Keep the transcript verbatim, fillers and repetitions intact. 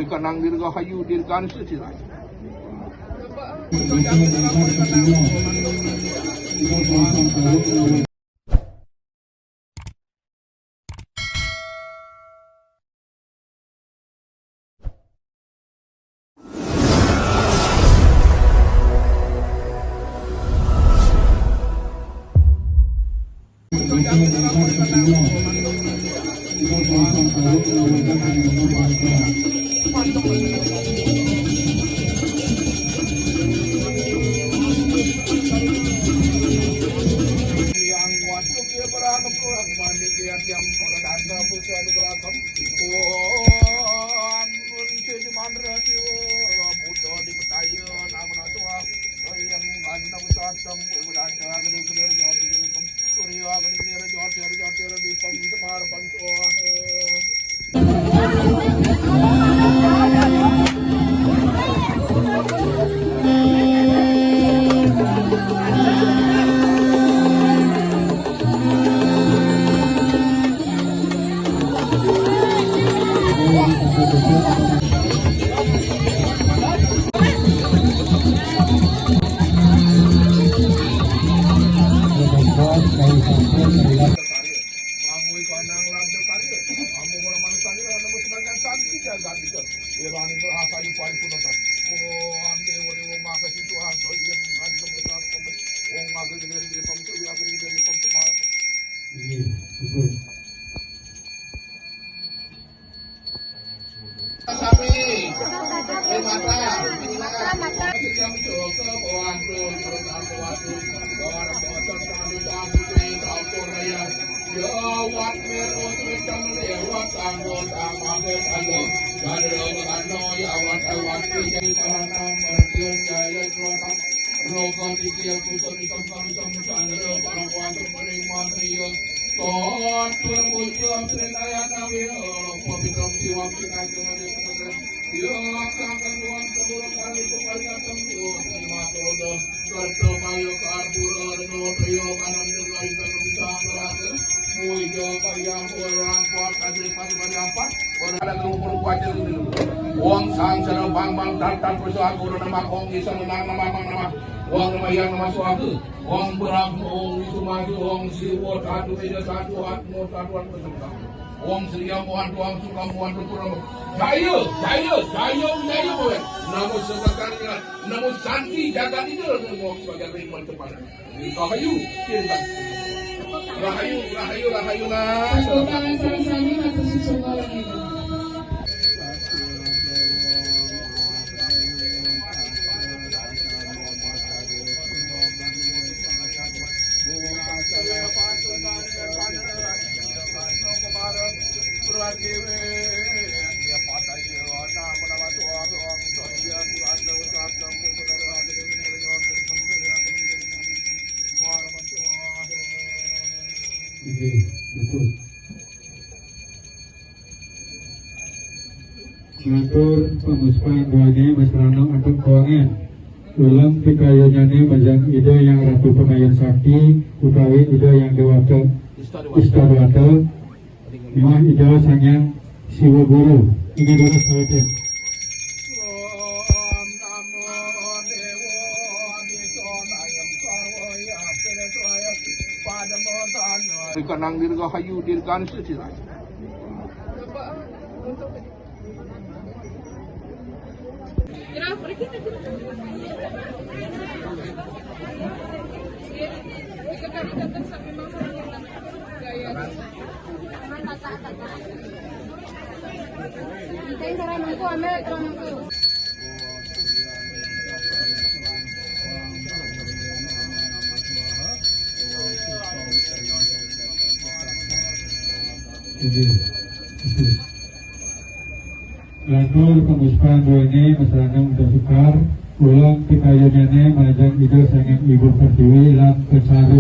Kanang dirgahayu dirgan suci raja. Wong sang cara bang bang tat tat persoal guru nama wong di sana nama nama nama wong nama yang nama suaka wong berang wong di sumaju wong siwo satu meja satu hat mau satu hat peserta wong seria muan tuang suka muan tuturang jaya jaya jaya jaya boleh namun sebakarnya namun santi jaga itu namun wong sebagai rimon cepat. Rahayu, rahayu, rahayu, rahayu lah. Tepuk tangan sami-sami, matur suksma lagi. Inggih, betul. Ngatur pamuspan duané Mas Rano antuk kuangan. Ulam pikayunyane majeng Ida Yang Ratu Pangayun Sakti utawi Ida Yang Dewata Istadewata. Mah Ida Sang Hyang Siwa Guru. Ini terus saja. Kanang dirgahayu dirgan suci raja. Inggih. Lantur pamuspan duene Mas Rano Uda Sekar, ulam pikayunyane majeng Ida Sang Hyang Ibu Pertiwi lan Pesaru.